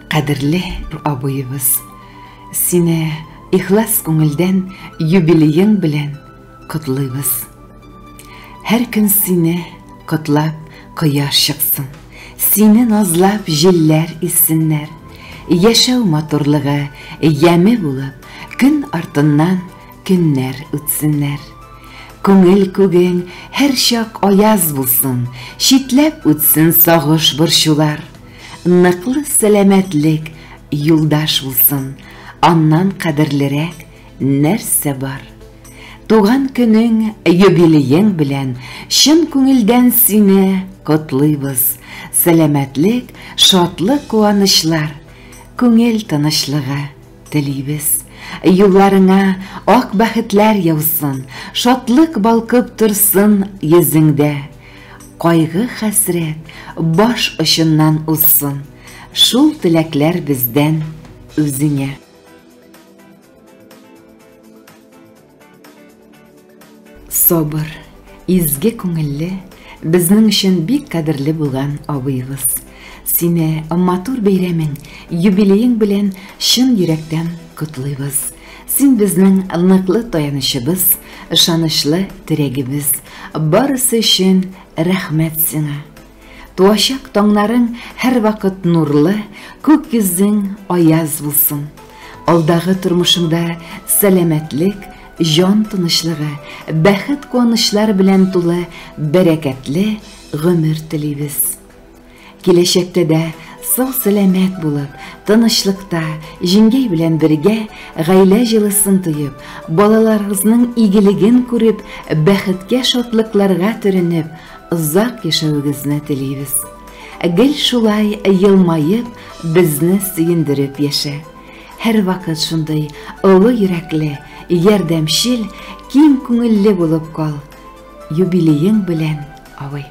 Кадерле абыебыз, сине ихлас күңелдән юбилеең белән котлыйбыз. Һәр көн сине котлап кояш чыксын, сине назлап җилләр иссеннәр. Яшәү матурлыгы яме булып, көн артыннан көннәр үтсеннәр. Күңел күгең һәрчак аяз булсын, читләп үтсен сагыш борчулар. Ныклы сәламәтлек юлдаш булсын, аннан кадерлерәк нәрсә бар? Туган көнең, юбилеең белән чын күңелдән сине котлыйбыз. Сәламәтлек, шатлык-куанычлар, күңел тынычлыгы телибез. Юлларыңа ак бәхетләр яусын, шатлык балкып торсын йөзеңдә. Кайгы-хәсрәт баш очыннан узсын, шул теләкләр бездән үзеңә. Сабыр, изге күңелле, безнең өчен бик кадерле булган абыебыз. Сине матур бәйрәмең, юбилеең белән чын йөрәктән котлыйбыз. Син безнең ныклы таянычыбыз, ышанычлы терәгебез. Барысы өчен рәхмәт сиңа. Туачак таңнарың һәрвакыт нурлы, күк йөзең аяз булсын. Алдагы тормышыңда сәламәтлек, җан тынычлыгы, бәхет куанычлар белән тулы бәрәкәтле гомер телибез. Киләчәктә дә сау-сәламәт булып, тынычлыкта, җиңгәй белән бергә гаилә җылысын тоеп, балаларыгызның игелеген күреп, бәхеткә шатлыкларга төренеп, озак яшәвегезне телибез. Гел шулай елмаеп, безне сөендереп яшә. Һәрвакыт шундый олы йөрәкле, ярдәмчел, киң күңелле булып кал. Юбилеең белән, абый!